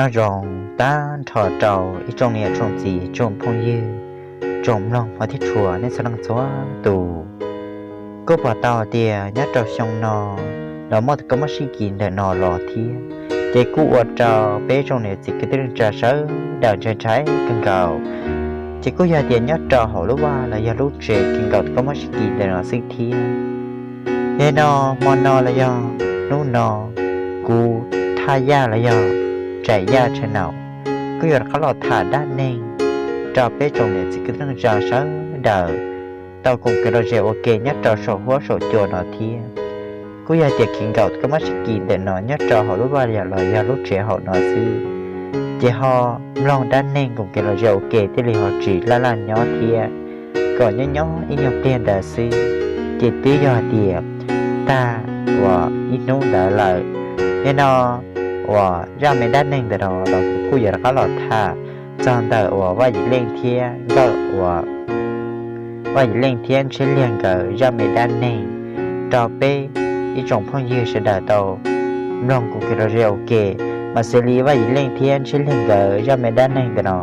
Nyob zoo tag nrho rau ib tsoom niam tsoom txiv tsoom phooj ywg, tsoom mloog thiab tshua nej txhua leej txhua tus. Kuj pom tau tias nyob rau xyoo no los muaj tus kab mob sib kis ntawm no los thiab, ces kuj ua rau peb tsoom niam txiv kwv tij neej tsa sawv daws ntshai ntshai kawg nkaus. Ces kuj yog tias nyob rau hauv lub vaj los yog lub tsev kis nkaus tus kab mob sib kis ntawm no xwb thiab. Yog no, hmo no los yog hnub no, kuv Thaj Yaj los yog Tsaim Yaj channel kuj yuav rov qab los tham dab neeg rau peb tsoom niam txiv kwv tij neej tsa sawv daws tau koom kev lom zem ua ke nyob rau saum huab saum cua no thiab. Kuj yog tias kis nkaus tus kab mob sib kis ntawm no nyob rau hauv lub vaj los yog lub tsev hauv no xwb, ces ho mloog dab neeg koom kev lom zem ua ke thiaj li ho tsis laj laj nyob thiab. Kom nyob nyob ib nyuag pliag ntawd xwb, ces twb yog tias tag uas ib hnub ntawd lawm. Yog no, uas zaj me dab neeg ntawm no los kuv kuj yuav rov qab los tham txog ntawm uas Vaj Yim Leej thiab nkawm uas Vaj Yim Leej thiab Ntshiab Liag nkawd zaj me dab neeg rau peb ib tsoom phooj ywg sawv daws tau mloog koom kev lom zem ua ke. Mas xws li Vaj Yim Leej thiab Ntshiab Liag nkawd zaj me dab neeg ntawm no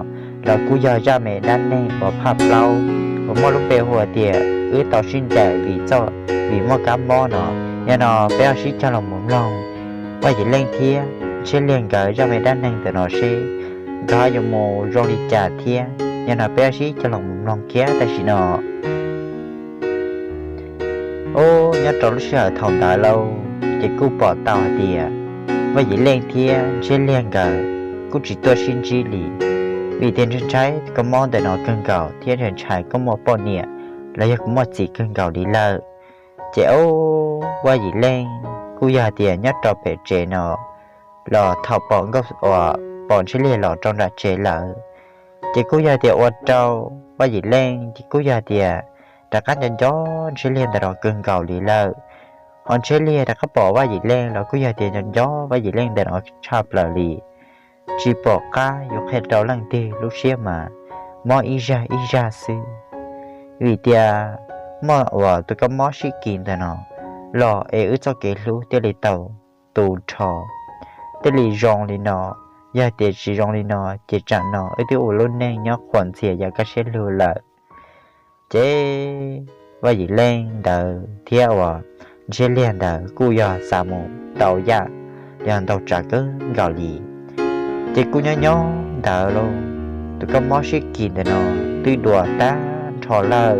los kuj yog zaj me dab neeg uas phaj plaub uas muaj lub npe hu tias wb tau sib ncaim vim txoj, vim muaj kab mob no. Yog no peb ho sib cog los mus mloog Vaj Yim Leej thiab Ntshiab Liag nkawd zaj me dab neeg ntawm no seb nkawd yuav mus zoo li cas thiab. Yog no peb ho sib cog los mus mloog kiag tam sim no. Ub, nyob rau lub sij hawm thaum ntawd lauj, ces kuj pom tau hais tias Vaj Yim Leej thiab Ntshiab Liag nkawd kuj tsis tuaj sib ntsib li, vim tias ntshai ntshai kab mob ntawm no kawg nkaus thiab ntshai ntshai kab mob poj niam los yog kab mob txiv kawg nkaus li lawm. Ces ub, Vaj Yim Leej kuj yog tias nyob rau pem tsev no los thaum pom nkauj uas pom Ntshiab Liag los rau nram tsev lawm, ces kuj yog tias ua rau Vaj Yim Leej ces kuj yog tias rov qab nco nco Ntshiab Liag ntawm no kawg nkaus li lawm. Ho Ntshiab Liag rov qab pom Vaj Yim Leej los kuj yog tias nco nco Vaj Yim Leej ntawm no tshaj plaws li. Tsis pom qab yuav qhia rau leej twg, lub siab mas mob ib zaj ib zaj xwb, vim tias muaj uas tus kab mob sib kis ntawm no los es wb txoj kev hlub thiaj li tau tu rho, thiaj li zoo li no. Yog tias tsis zoo li no ces tsam no wb twb ua lub neej nyob qhuas ntxias yam kaj siab lug lawm. Ces Vaj Yim Leej ntawd thiab uas Ntshiab Liag ntawd kuj yog xav mus ntau yam, yog ntau tsav kawg nkaus li. Ces kuj nyob nyob ntawd lauj, tus kab mob sib kis ntawm no twb dua tag nrho lawm.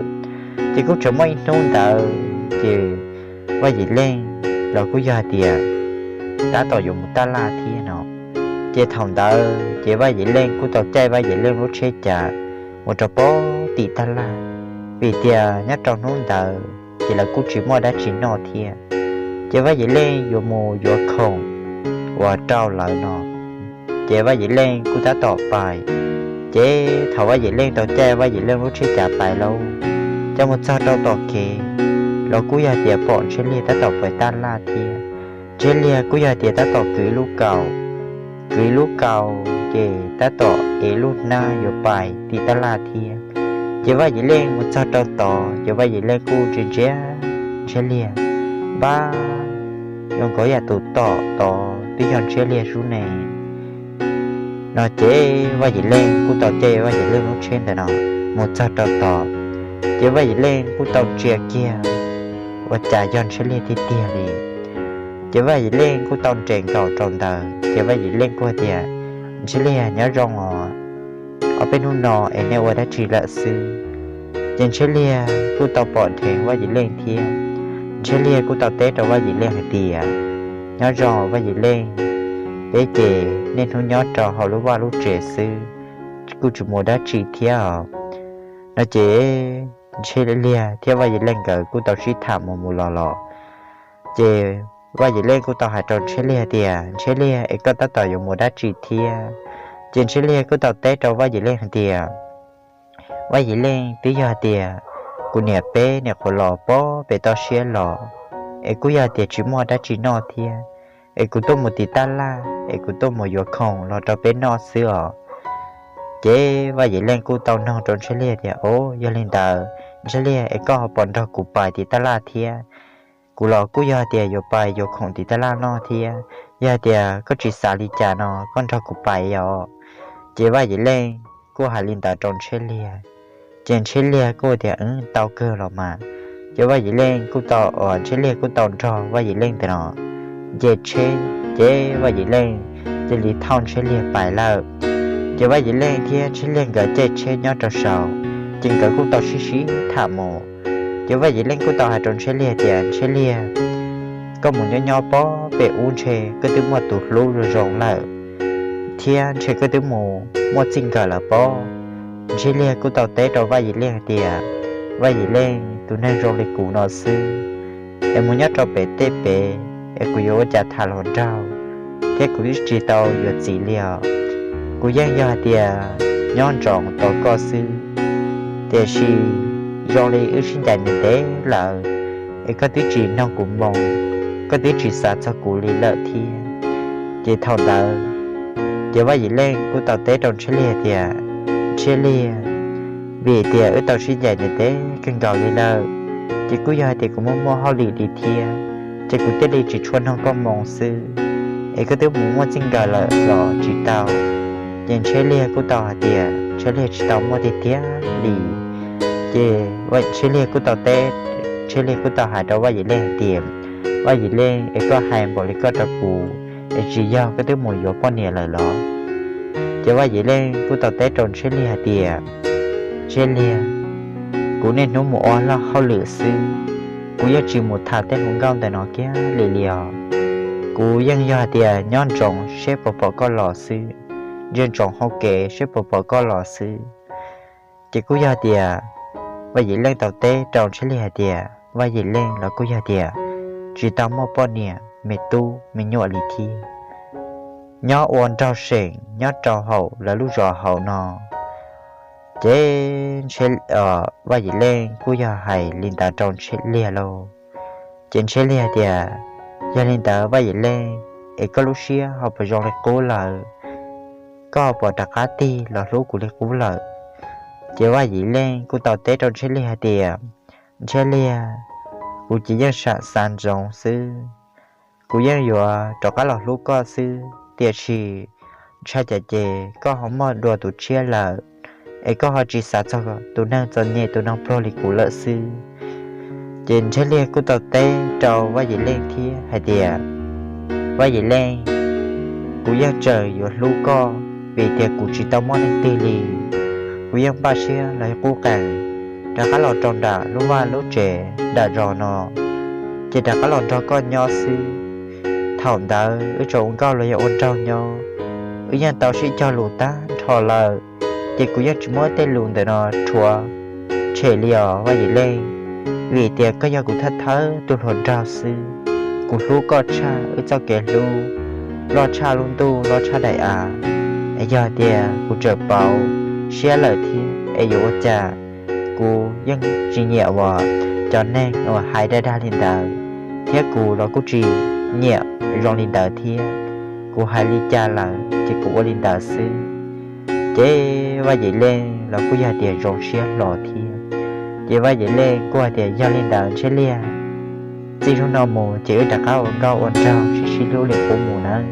Ces kuj tseem muaj ib hnub ntawd ces Vaj Yim Leej los kuj yog hais tias tab tom yuav mus taj laj thiab no. Ces thaum ntawd ces Vaj Yim Leej kuj tau caij Vaj Yim Leej lub tsheb cav mus rau pem tim taj laj, vim tias nyob rau hnub ntawd ces lawv kuj tsis muaj dab tsi noj thiab. Ces Vaj Yim Leej yuav mus yuav khoom uas rau lawv no, ces Vaj Yim Leej kuj tab tom pais. Ces thaum Vaj Yim Leej tau caij Vaj Yim Leej lub tsheb cav pais lauj, ces mus txog rau tom kev los kuj yog tias pom Ntshiab Liag tab tom pais taj laj thiab. Ntshiab Liag kuj yog tias tab tom kwv lub kaus, kwv lub kaus ces tab tom ev lub hnab yuav pais tim taj laj thiab. Ces Vaj Yim Leej mus txog rau tod ces Vaj Yim Leej kuj ntsia ntsia Ntshiab Liag, npab, zoo nkaus yam tus tom tod twb yog Ntshiab Liag sub ne. No ces Vaj Yim Leej kuj tau caij Vaj Yim Leej lub tsheb ntawm no mus txog rau tod, ces Vaj Yim Leej kuj tau ntsia kiag ua cas yog Ntshiab Liag tiag tiag li. Ces Vaj Yim Leej kuj tau nres nkaus rau ntawd ces Vaj Yim Leej kuj tias, Ntshiab Liag nyob zoo os, ob peb hnub no es nej ua dab tsi lawm xwb? Ces Ntshiab Liag kuj tau pom dheev Vaj Yim Leej thiab Ntshiab Liag kuj tau teb rau Vaj Yim Leej hais tias, Nyob zoo Vaj Yim Leej, peb ces niaj hnub nyob rau hauv lub vaj lub tsev xwb, kuj tsis mus dab tsi thiab os. No ces Ntshiab Liag thiab Vaj Yim Leej nkawd kuj tau sib tham mus mus los los. Ces Vaj Yim Leej kuj tau hais rau Ntshiab Liag tias, Ntshiab Liag, es koj tab tom yuav mus dab tsi thiab? Ces Ntshiab Liag kuj tau teb rau Vaj Yim Leej hais tias, Vaj Yim Leej, twb yog tias kuv niam peb niam qhuav los pem toj siab los, es kuj yog tias tsis muaj dab tsi noj thiab, es kuv tuaj mus tim taj laj es kuv tuaj mus yuav khoom los rau peb noj xwb os. Ces Vaj Yim Leej kuj tau noog rau Ntshiab Liag tias, Yog li ntawd Ntshiab Liag, es koj ho puas nrog kuv pais tim taj laj thiab? Kuv los kuj yog tias yuav pais yuav khoom tim taj laj noj thiab. yog hais tias koj tsis xav li cas no koj nrog kuv pais os. Ces Vaj Yim Leej kuj hais li ntawd rau Ntsheb Liag. Ces Ntsheb Liag kuj tias, Wb, tau kawg los mas. Ces Vaj Yim Leej kuj tau, Ntsheb Liag kuj tau nrog Vaj Yim Leej ntawm no nce tsheb, ces Vaj Yim Leej cia li thauj Ntsheb Liag pais lawm. Ces Vaj Yim Leej thiab Ntsheb Liag nkawd caij tsheb nyob rau saud, ces nkawd kuj tau sib sib tham mus. Ces Vaj Yim Leej kuj tau hais rau Ntsheb Liag tias, Ntsheb Liag, koj mus nyob nyob pob pem ub ntshe koj twb muaj tus hlub zoo zoo lawm, thiab ntshe koj twb mus muaj txij nkawm lawm pob. Ntsheb Liag kuj tau teb rau Vaj Yim Leej hais tias, Vaj Yim Leej, tus neeg zoo li kuv no xwb es mus nyob rau pem tej pem es kuv yuav ua cas tham hluas nraug, thiab kuv twb tsis tau yuav txiv li os. Kuv yeej yog hais tias nyob ntsoov tos koj xwb, tiam sis zoo li wb sib ncaim ntev ntev lawm es koj twb tsis nug kuv moo, koj twb tsis xav txog kuv li lawm thiab. Ces thaum ntawd ces Vaj Yim Leej kuj tau teb rau Ntsheb Liag tias, Ntsheb Liag, vim tias wb tau sib ncaim ntev ntev kawg nkaus li lawm, ces kuj yog hais tias kuv muaj muaj hauj lwm li thiab, ces kuv thiaj li tsis tshua nug koj moo xwb. Es koj twb mus muaj txij nkawm lawm los tsis tau? Ces Ntsheb Liag kuj tau hais tias Ntsheb Liag tsis tau muaj tiag tiag li. Ces Ntsheb Liag kuj tau teb, Ntsheb Liag kuj tau hais rau Vaj Yim Leej hais tias, Vaj Yim Leej, es koj hais npaum li koj rau kuv, es tsis yog koj twb mus yuav poj niam lawm los? Ces Vaj Yim Leej kuj tau teb rau Ntsheb Liag hais tias, Ntsheb Liag, kuv niaj hnub mus ua hauj lwm xwb, kuv yeej tsis mus tham tej hluas nkauj ntawm no kiag li li os. Kuv yeej yog hais tias nyob ntsoov seb puas pom koj los xwb, ntsia ntsoov hauv kev seb puas pom koj los xwb. Ces kuj yog tias Vaj Yim Leej tau teb rau Ntsheb Liag hais tias Vaj Yim Leej los kuj yog tias tsis tau muaj poj niam me tub me nyuam li thiab, nyob ua nraug seem nyob rau hauv lawv lub zos hauv no. Ces Vaj Yim Leej kuj yog hais li ntawd rau Ntsheb Liag lauj. Ces Ntsheb Liag tias, Yog li ntawd Vaj Yim Leej, es koj lub siab ho puas zoo li qub lawm? Koj ho puas rov qab tig los hlub kuv li qub lawm? Ces Vaj Yim Leej kuj tau teb rau Ntsheb Liag hais tias, Ntsheb Liag, kuv ces yeej xav ntsoov xwb, kuv yeej yuav rov qab los hlub koj xwb, tiam sis ntshai tsam ces koj ho muaj dua tus tshiab lawm, es koj ho tsis xav txog tus neeg txom nyem tus neeg pluag li kuv lawm xwb. Ces Ntsheb Liag kuj tau teb rau Vaj Yim Leej thiab hais tias, Vaj Yim Leej, kuv yeej tseem yuav hlub koj, vim tias kuv tsis tau muaj leej twg li. Kuv yeej npaj siab los qub qees rov qab los rau nram lub vaj lub tsev nram zos no, ces rov qab los nrog koj nyob xwb. Thaum ntawd wb tseem ua nkauj los yog ua nraug nyob, wb yeej tau sib cog lus tag nrho lawm, ces kuv yeej tsis muab tej lus ntawm no rhuav tshem li os Vaj Yim Leej, vim tias koj yog kuv thawj thawj tus hluas nraug xwb. Kuv hlub koj tshaj wb txoj kev hlub, loj tshaj lub ntuj loj tshaj daim av. Yog tias kuv tseem pauv siab lawm thiab es yuav ua cas? Kuv yeej tsis nyiam uas cov neeg uas hais dag dag li ntawd, thiab kuv los kuj tsis nyiam zoo li ntawd thiab. Kuv hais li cas lawm ces kuv ua li ntawd xwb. Ces Vaj Yim Leej los kuj yog tias zoo siab hlo thiab. Ces Vaj Yim Leej kuj hais tias, Yog li ntawd Ntsheb Liag, txij hnub no mus ces wb rov qab ua nkauj ua nraug sib sib hlub li qub mus nawb.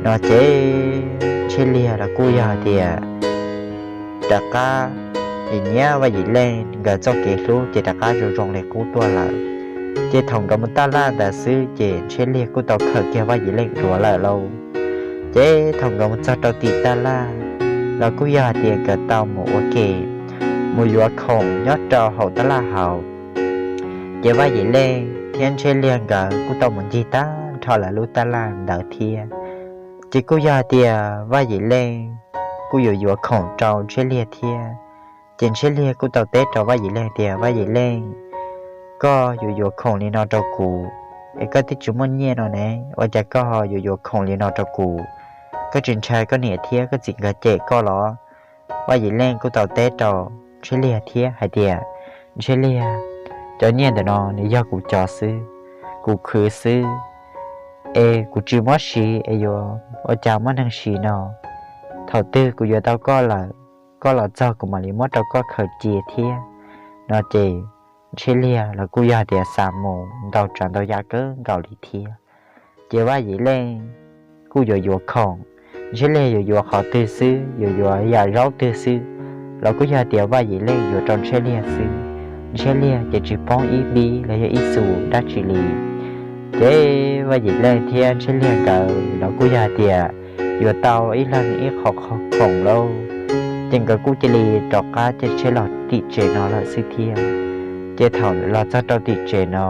No ces Ntsheb Liag los kuj yog hais tias rov qab nyiam nyiam Vaj Yim Leej, nkawd txoj kev hlub ces rov qab zoo zoo li qub tuaj lawm. Ces thaum nkawd mus taj laj ntawd xwb ces Ntsheb Liag kuj tau khaws kiag Vaj Yim Leej duav lawm lauj. Ces thaum nkawd mus txog rau tim taj laj los kuj yog hais tias nkawd tau mus ua ke, mus yuav khoom nyob rau hauv taj laj hauv. Ces Vaj Yim Leej thiab Ntsheb Liag nkawd kuj tau mus ncig tag nrho lawv lub taj laj ntawd thiab. Ces kuj yog hais tias Vaj Yim Leej kuj yuav yuav khoom rau Ntsheb Liag thiab. Ces Ntsheb Liag kuj tau teb rau Vaj Yim Leej tias, Vaj Yim Leej, koj yuav yuav khoom li no rau kuv, es koj twb tsis muaj nyiaj no ne, ua cas koj ho yuav yuav khoom li no rau kuv? Koj tsis ntshai koj niam thiab koj txiv nkawd cem koj los? Vaj Yim Leej kuj tau teb rau Ntsheb Liag thiab hais tias, Ntsheb Liag, cov nyiaj ntawm no nws yog kuv cov xwb, kuv khwv xwb, es kuv tsis muab siv es yuav ua cas muaj neeg siv no. Thaum twg kuv yuav tau koj lawm, koj los txog kuv mam li muab rau koj khaws cia thiab. No ces Ntsheb Liag los kuj yog tias xav mus ntau tsav ntau yam kawg nkaus li thiab. Ces Vaj Yim Leej kuj yuav yuav khoom, Ntsheb Liag yuav yuav qhov twg xwb, yuav yuav yam zaub twg xwb, los kuj yog tias Vaj Yim Leej yuav rau Ntsheb Liag xwb. Ntsheb Liag ces tsis poob ib npib los yog ib xus dab tsi li. Ces Vaj Yim Leej thiab Ntsheb Liag nkawd los kuj yog tias yuav tau ib leeg ib qho khoom lauj. Ces nkawd kuj cia li rov qab caij tsheb los tim tsev no lawm xwb thiab. Ces thaum los txog rau tim tsev no,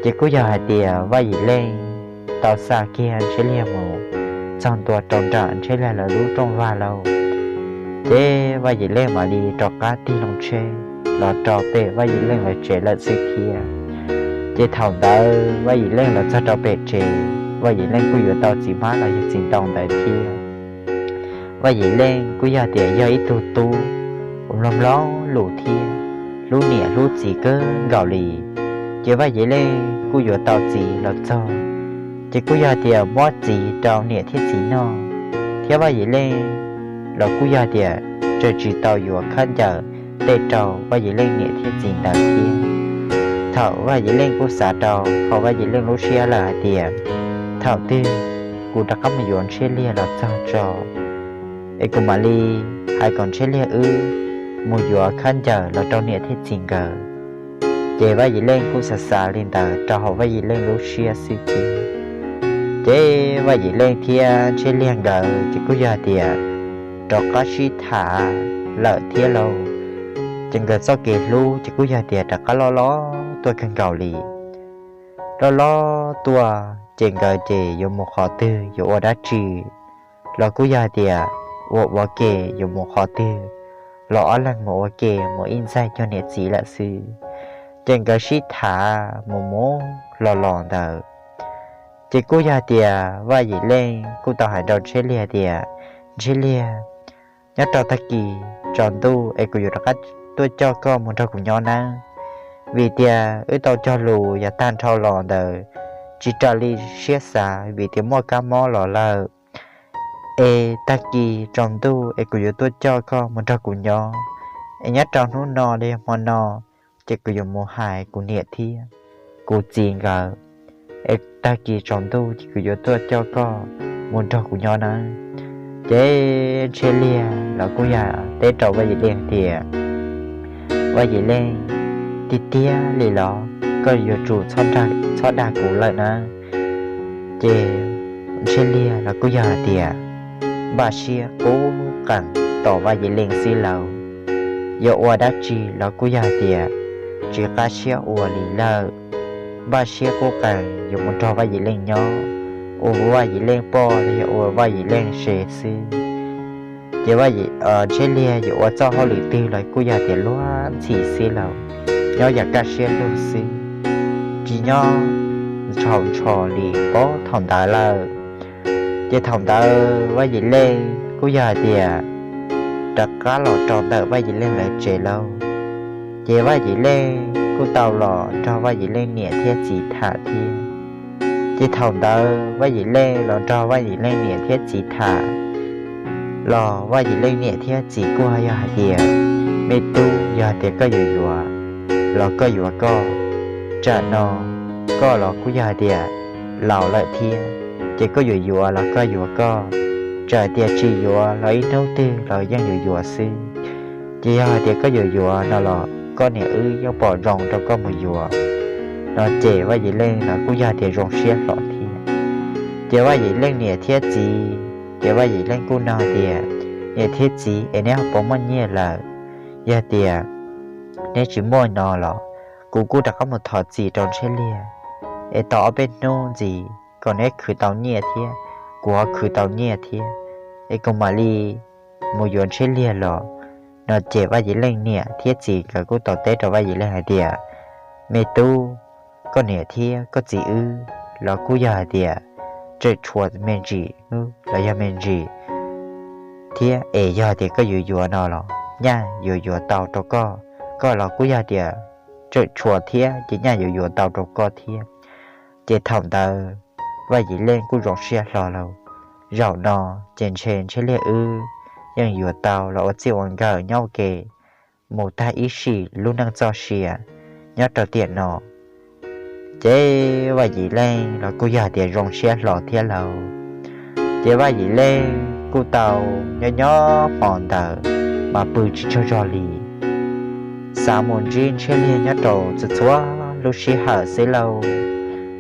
ces kuj yog hais tias Vaj Yim Leej tau xa kiag Ntsheb Liag mus txog ntua rau nram Ntsheb Liag lawv lub rooj vag lauj. Ces Vaj Yim Leej mam li rov qab tig loo tsheb los rau pem Vaj Yim Leej lawv tsev lawm xwb thiab. Ces thaum ntawd Vaj Yim Leej los txog rau pem tsev, Vaj Yim Leej kuj yuav tau txiv hmab los yog txiv ntoo ntawd thiab. Vaj Yim Leej kuj yog tias yog ib tug tub uas mloog mloog lus thiab hlub niam hlub txiv kawg nkaus li. Ces Vaj Yim Leej kuj yuav tau txiv los txog, ces kuj yog tias muab txiv rau niam thiab txiv noj, thiab Vaj Yim Leej los kuj yog tias tseem tsis tau yuav khaub ncaws tej rau Vaj Yim Leej niam thiab txiv ntawd thiab. Thaum Vaj Yim Leej kuj xav rau hauv Vaj Yim Leej lub siab lawm hais tias, thaum twg kuv rov qab mus yuav Ntsheb Liag los txog tso, es kuv mam li hais kom Ntsheb Liag wb mus yuav khaub ncaws los rau niam thiab txiv nkawd. Ces Vaj Yim Leej kuj xav xav li ntawd rau hauv Vaj Yim Leej lub siab xwb thiab. Ces Vaj Yim Leej thiab Ntsheb Liag nkawd ces kuj yog tias rov qab sib tham lawm thiab lauj. Ces nkawd txoj kev hlub ces kuj yog tias rov qab loj loj tuaj kawg nkaus li. Loj loj tuaj ces nkawd ces yuav mus qhov twg yuav ua dab tsi los kuj yog tias ua ua ke, yuav mus qhov twg los ob leeg mus ua ke mus ib ntxaig cuag niam txiv lawm xwb. Ces nkawd sib tham mus mus los los ntawd, ces kuj yog tias Vaj Yim Leej kuj tau hais rau Ntsheb Liag tias, Ntsheb Liag, nyob rau tag kis tsaus ntuj es kuv yuav rov qab tuaj coj koj mus nrog kuv nyob nawb, vim tias wb tau cog lus yav tag nrho los ntawd tsis raws li siab xav vim tias muaj kab mob los lawm. Es tag kis tsaus ntuj es kuv yuav tuaj coj koj mus nrog kuv nyob, es nyob rau hnub no los yog hmo no ces kuv yuav mus hais kuv niam thiab kuv txiv nkawd, es tag kis tsaus ntuj ces kuv yuav tuaj coj koj mus nrog kuv nyob nawb. Ces Ntsheb Liag los kuj yog teb rau Vaj Yim Leej tias, Vaj Yim Leej, tiag tiag li los koj yuav tsum txhob dag kuv lawm nawb. Ces Ntsheb Liag los kuj yog hais tias npaj siab qub qees tos Vaj Yim Leej xwb lauj. Yuav ua dab tsi los kuj yog hais tias tsis qab siab ua li lawm, npaj siab qub qees yuav mus nrog Vaj Yim Leej nyob, ua Vaj Yim Leej poj los yog ua Vaj Yim Leej sev xwb. Ces Ntsheb Liag yuav ua txoj hauj lwm twg los kuj yog tias luag ntxhi xwb lauj, nyob yam kaj siab lug xwb, tsis nyob ntshaus ntsho li pab thaum ntawd lawm. Ces thaum ntawd Vaj Yim Leej kuj yog hais tias rov qab los rau ntawm Vaj Yim Leej lawv tsev lauj. Ces Vaj Yim Leej kuj tau los nrog Vaj Yim Leej niam thiab txiv tham thiab. Ces thaum ntawd Vaj Yim Leej los nrog Vaj Yim Leej niam thiab txiv tham los Vaj Yim Leej niam thiab txiv kuj yog hais tias, me tub, yog tias koj yuav yuav los koj yuav koj, tsam no koj los kuj yog hais tias laus lawm thiab, ces koj yuav yuav los koj yuav koj, tsam tias tsis yuav los ib hnub twg los yeej yuav yuav xwb. Ces yog hais tias koj yuav yuav no los koj niam wb yeej pom zoo rau koj mus yuav no. Ces Vaj Yim Leej los kuj yog tias zoo siab hlo thiab. Ces Vaj Yim Leej niam thiab txiv, ces Vaj Yim Leej kuj nug tias, niam thiab txiv, es neb ho puas muaj nyiaj lawm? Yog tias neb tsis muaj no los kuv kuj rov qab mus thov txim rau Ntsheb Liag, es tos ob peb hnub ntxiv kom neb khwv tau nyiaj thiab kuv ho khwv tau nyiaj thiab, es kuv mam li mus yuav Ntsheb Liag los no. Ces Vaj Yim Leej niam thiab txiv nkawd kuj tau teb rau Vaj Yim Leej hais tias, me tub, koj niam thiab koj txiv wb los kuj yog hais tias tseem tshuav me ntsis los yog me ntsis thiab, es yog tias koj yuav yuav no los nyaj yuav yuav tau rau koj, koj los kuj yog tias tseem tshuav thiab ces nyaj yuav yuav tau rau koj thiab. Ces thaum ntawd Vaj Yim Leej kuj zoo siab hlo lauj. Zaum no ces ntshe Ntsheb Liag wb yeej yuav tau los ua txij ua nkawm nyob ua ke mus tag ib sim lub neej txoj sia nyob rau tiam no. Ces Vaj Yim Leej los kuj yog tias zoo siab hlo thiab lauj. Ces Vaj Yim Leej kuj tau nyob nyob hmo ntawd mas pw tsis tsaug zog li, xav mus ntsib Ntshiab Liag nyob rau txhua txhua lub sij hawm xwb lauj.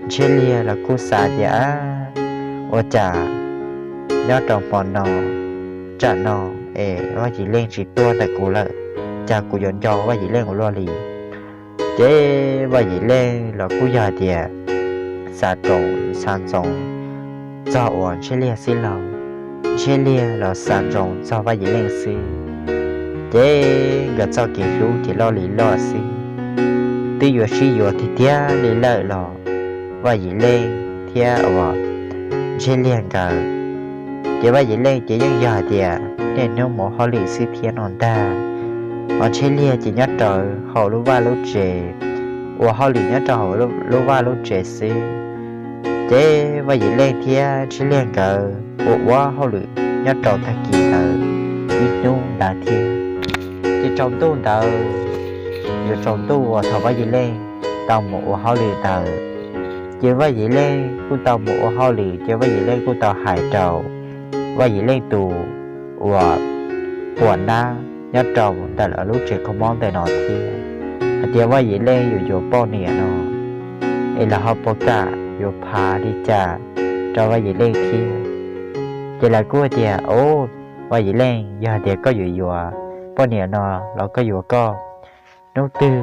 Ntshiab Liag los kuj xav tias, ua cas nyob rau hmo no, tsam no es Vaj Yim Leej tsis tuaj ntawm kuv lawm, cas kuv yuav nco Vaj Yim Leej ua luaj li. Ces Vaj Yim Leej los kuj yog tias xav roos xav ntsoov txog uas Ntshiab Liag xwb lauj. Ntshiab Liag los xav ntsoov txog Vaj Yim Leej xwb. Ces nkawd txoj kev hlub ces loj li loj xwb, twb yuav sib yuav tiag tiag li lawm los Vaj Yim Leej thiab uas Ntshiab Liag nkawd, ces Vaj Yim Leej ces yeej yog hais tias niaj hnub mus ua hauj lwm xwb thiab no ntag. Ho Ntshiab Liag ces nyob rau hauv lub vaj lub tsev, ua hauj lwm nyob rau hauv lub vaj lub tsev xwb. Ces Vaj Yim Leej thiab Ntshiab Liag nkawd ua ua hauj lwm nyob rau tag kis ntawd ib hnub ntawd thiab. Ces tsaus ntuj ntawd, yuav tsaus ntuj uas thaum Vaj Yim Leej tau mus ua hauj lwm ntawd, ces Vaj Yim Leej kuj tau mus ua hauj lwm, ces Vaj Yim Leej kuj tau hais rau Vaj Yim Leej tus uas quas nab nyob rau ntawm lawv lub tsev kho mob ntawm no thiab, hais tias Vaj Yim Leej yuav yuav poj niam no, es lawv ho puas kam yuav phav li cas rau Vaj Yim Leej thiab. Ces lawv kuj hais tias, o, Vaj Yim Leej, yog hais tias koj yuav yuav poj niam no los koj yuav koj, hnub twg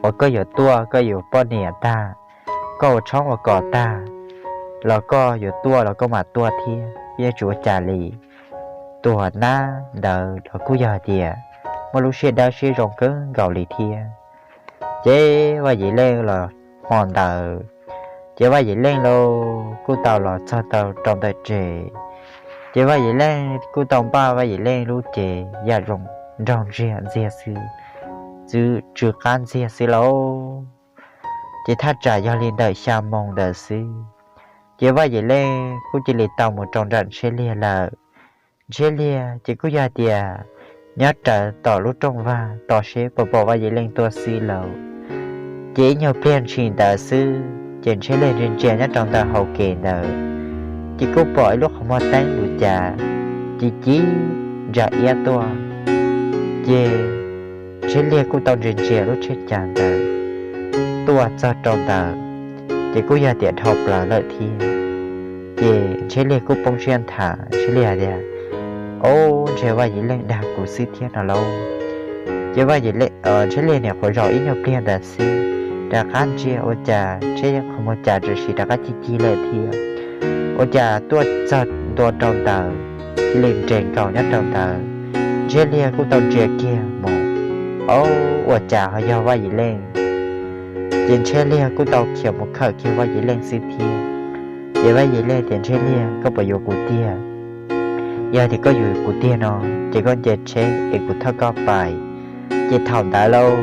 uas koj yuav tuaj koj yuav poj niam tag, koj ua tshoob ua kos tag los koj yuav tuaj los koj mam tuaj thiab, yeej tsis ua cas li. Tus nab ntawd los kuj yog hais tias muaj lub siab dawb siab zoo kawg nkaus li thiab. Ces Vaj Yim Leej los hmo ntawd, ces Vaj Yim Leej los kuj tau los txog tau rau ntawm tsev. Ces Vaj Yim Leej kuj tau npaj Vaj Yim Leej lub cev yam zoo nraug ntxiag ntxiag xwb, txwv tsw qab ntxiag xwb lauj. Ces thaj tsam yog li ntawm xya moos ntawd xwb, ces Vaj Yim Leej kuj cia li tau mus rau nram Ntshiab Liag lawm. Ntshiab Liag ces kuj yog tias nyob rawv tom lub rooj vag tos seb puas pom Vaj Yim Leej tuaj xwb lauj. Ces ib nyuag pliag ntshis ntawd xwb ces Ntshiab Liag ntsia ntsia nyob rau ntawm hauv kev ntawd, ces kuj pom ib lub qhov muag teeb lus cas ci ci ntsa iab tuaj. Ces Ntshiab Liag kuj tau ntsia ntsia lub tsheb cav ntawd tuaj txog rau ntawd, ces kuj yog tias dhau plaws lawm thiab. Ces Ntshiab Liag kuj poob siab nthav, Ntshiab Liag tias, o, ntshe Vaj Yim Leej dag kuv xwb thiab no lauj. Ces Vaj Yim Leej, Ntshiab Liag niam qhuav zaum ib nyuag pliag ntawd xwb, rov qab ntsia ua cas tsheb qhov muag cav tam sim rov qab ci ci lawm thiab. Ua cas tuaj txog ntua rau ntawd, cia li nres nkaus nyob rau ntawd. Ntshiab Liag kuj tau ntsia kiag mus, o, ua cas ho yog Vaj Yim Leej. Ces Ntshiab Liag kuj tau khiav mus khawm kiag Vaj Yim Leej xwb thiab. Ces Vaj Yim Leej tias, Ntshiab Liag, koj puas yuav kuv tiag? Yog tias koj yuav kuv tiag no, ces koj nce tsheb es kuv thauj koj pais. Ces thaum ntawd lauj,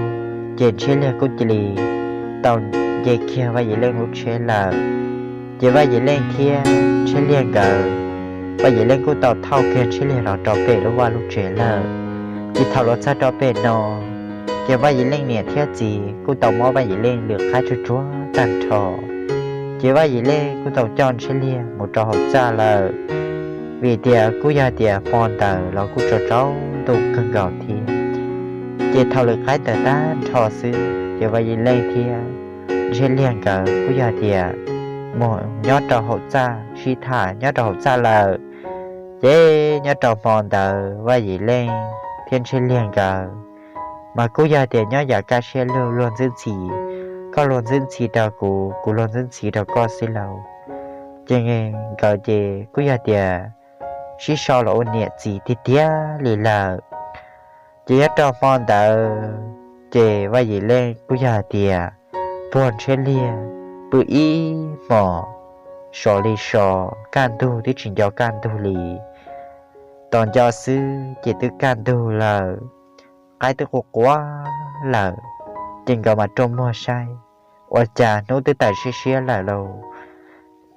ces Ntshiab Liag kuj cia li tau nce kiag Vaj Yim Leej lub tsheb lawm. Ces Vaj Yim Leej thiab Ntshiab Liag nkawd, Vaj Yim Leej kuj tau thauj kiag Ntshiab Liag los rau pem lub vaj lub tsev lawm. Ces thaum los txog rau pem no, ces Vaj Yim Leej niam thiab txiv kuj tau muab Vaj Yim Leej lwm qaib tsuag tsuag tag nrho. Ces Vaj Yim Leej kuj tau coj Ntshiab Liag mus rau hauv txaj lawm, vim tias kuj yog tias hmo ntawd los kuj tsaus tsaus ntuj kawg nkaus thiab. Ces thaum lwm qaib tawm tag nrho xwb, ces Vaj Yim Leej thiab Ntshiab Liag nkawd kuj yog tias mus nyob rau hauv txaj sib tham nyob rau hauv txaj lawm. Ces nyob rau hmo ntawd Vaj Yim Leej thiab Ntshiab Liag nkawd mas kuj yog tias nyob yam kaj siab lug luag ntxhi ntxhi, koj luag ntxhi ntxhi rau kuv, kuv luag ntxhi ntxhi rau koj xwb lauj. Ces nkawd ces kuj yog tias sib so los ua niam txiv tiag tiag li lawm. Ces nyob rau hmo ntawd, ces Vaj Yim Leej kuj yog hais tias puag Ntshiab Liag pw ib hmos, so li so, kaj ntug twb tsis nco kaj ntug li. Tos nco xwb ces twb kaj ntug lawm, qaib twb quaj quaj lawm. Ces nkawd mas rua muag saib, ua cas hnub twb tawm siab siab lawm lauj.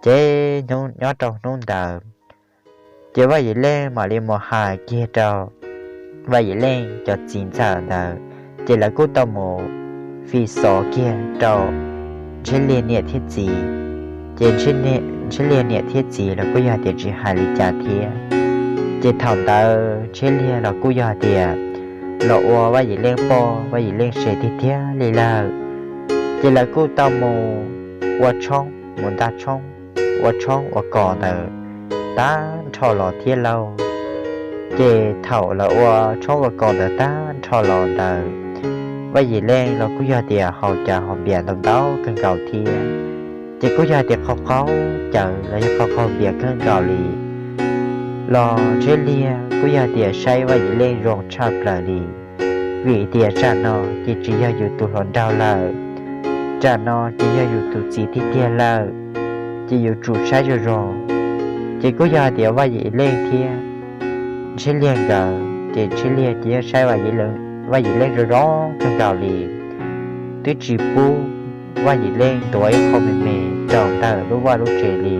Ces nyob rau hnub ntawd, ces Vaj Yim Leej mam li mus hais kiag rau Vaj Yim Leej cov txiv ntxawm ntawd, ces lawv kuj tau mus fi xov kiag rau Ntshiab Liag niam thiab txiv. Ces Ntshiab Liag niam thiab txiv los kuj yog tias tsis hais li cas thiab. Ces thaum ntawd Ntshiab Liag los kuj yog tias los ua Vaj Yim Leej poj Vaj Yim Leej sev tiag tiag li lawm. Ces lawv kuj tau mus ua tshoob mus nta tshoob, ua tshoob ua kos ntawd tag nrho los thiab lauj. Ces thaum lawv ua tshoob ua kos ntawd tag nrho los ntawd, Vaj Yim Leej los kuj yog tias haus cawv haus npias ntau ntau kawg nkaus thiab. Ces kuj yog tias qaug qaug cawv los yog qaug qaug npias kawg nkaus li. Los Ntshiab Liag kuj yog tias saib Vaj Yim Leej zoo tshaj plaws li, vim tias tsam no ces tsis yog yus tus hluas nraug lawm, tsam no ces yog yus tus txiv tiag tiag lawm, ces yuav tsum saib zoo zoo. Ces kuj yog tias Vaj Yim Leej thiab Ntshiab Liag nkawd ces Ntshiab Liag ces yeej saib Vaj Yim Leej zoo zoo kawg nkaus li, twb tsis pub Vaj Yim Leej tuav ib qho me me rau ntawm lub vaj lub tsev li.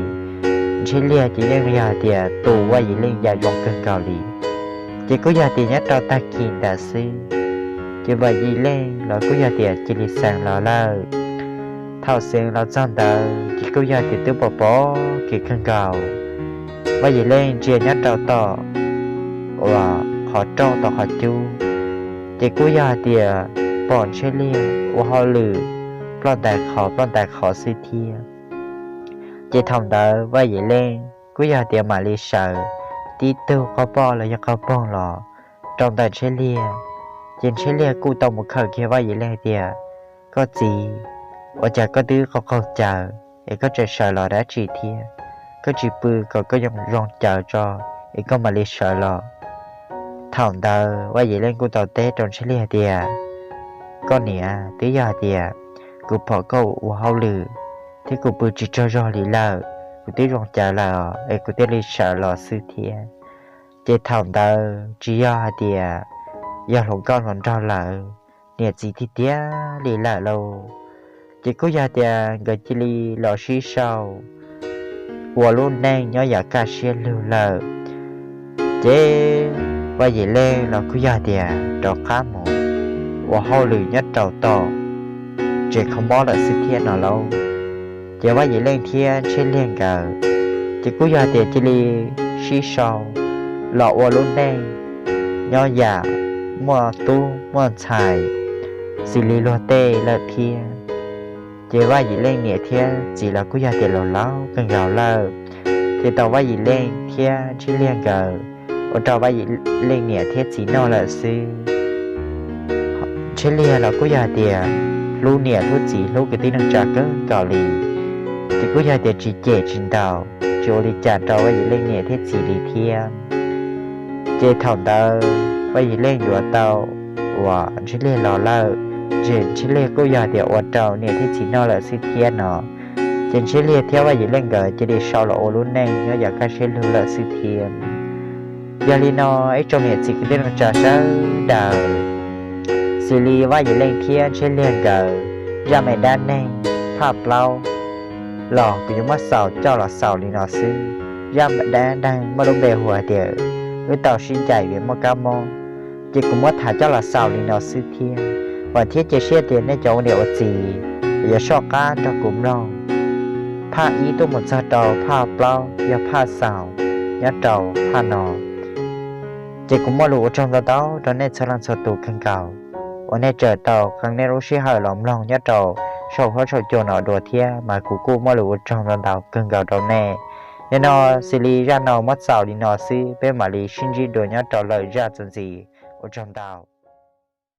Ntshiab Liag ces yeej yog tias tu Vaj Yim Leej yam zoo kawg nkaus li. Ces kuj yog tias nyob rau tag kis ntawd xwb, ces Vaj Yim Leej los kuj yog tias cia li xeev los lawm. Thaum xeev los txog ntawd ces kuj yog tias twb pom pom kev kawg nkaus, Vaj Yim Leej ntsia nyob rau tom uas qhov rooj tom qhov cub, ces kuj yog hais tias pom Ntshiab Liag ua hauj lwm ploj ntais qhov ploj ntais qhov xwb thiab. Ces thaum ntawd Vaj Yim Leej kuj yog tias mam li sawv tib tug qaug poj los yog qaug poog los rau ntawm Ntshiab Liag. Ces Ntshiab Liag kuj tau mus khawm kiag Vaj Yim Leej tias, koj txiv, ua cas koj twb qaug qaug cawv es koj tseem sawv los dab tsi thiab? Koj tsis pw kom koj zoo zoo cawv tso es koj mam li sawv los. Thaum ntawd Vaj Yim Leej kuj tau teb rau Ntshiab Liag tias, koj niam, twb yog hais tias kuv pom koj ua hauj lwm thiab kuv pw tsis tsaug zog li lawm, kuv twb zoo cawv lawm es kuv thiaj li sawv los xwb thiab. Ces thaum ntawd tsis yog hais tias yog hluas nkauj hluas nraug lawm, niam txiv tiag tiag li lawm lauj. Ces kuj yog tias nkawd cia li los sib sau ua lub neej nyob yam kaj siab lug lawm. Ces Vaj Yim Leej los kuj yog tias rov qab mus ua hauj lwm nyob rau tom tsev kho mob lawm xwb thiab no lauj. Ces Vaj Yim Leej thiab Ntshiab Liag nkawd ces kuj yog tias cia li sib sau los ua lub neej nyob yam muaj tub muaj ntxhais xws li luag tej lawm thiab. Ces Vaj Yim Leej niam thiab txiv los kuj yog tias laus laus kawg nkaus lawm. Ces tau Vaj Yim Leej thiab Ntshiab Liag nkawd ua rau Vaj Yim Leej niam thiab txiv noj lawm xwb. Ntshiab Liag los kuj yog tias hlub niam hlub txiv hlub kwv tij neej tsa kawg nkaus li, ces kuj yog tias tsis cem tsis ntaus tsis ua li cas rau Vaj Yim Leej niam thiab txiv li thiab. Ces thaum ntawd Vaj Yim Leej yuav tau uas Ntshiab Liag los lawm, ces Ntshiab Liag kuj yog tias ua rau niam thiab txiv noj lawm xwb thiab no. Ces Ntshiab Liag thiab Vaj Yim Leej nkawd cia li sau los ua lub neej nyob yam kaj siab lug lawm xwb thiab. Yog li no ib tsoom niam txiv kwv tij neej tsa sawv daws, xws li Vaj Yim Leej thiab Ntshiab Liag nkawd zaj me dab neeg phaj plaub los kuv yuav muab xaus coj los xaus li no xwb. Zaj dab neeg muaj lub npe hu hais tias wb tau sib ncaim vim muaj kab mob, ces kuv muab tham coj los xaus li no xwb thiab. Vam thiab cia siab tias nej cov ua niam ua txiv yuav soj qab nrog kuv mloog phaj ib tuaj mus txog rau phaj plaub yog phaj xaus nyob rau phaj no. Ces kuv muaj lus ua tsaug ntau ntau rau nej txhua leej txhua tus kawg nkaus uas nej tseem tau qee nej lub sij hawm los mloog nyob rau saum huab saum cua no dua thiab, mas kuv kuj muaj lus ua tsaug ntau ntau kawg nkaus rau nej. Yog no, xws li zaj no muab xaus li no xwb, peb mam li sib ntsib dua nyob rau lwm zaj txuas ntxiv. Ua tsaug ntau.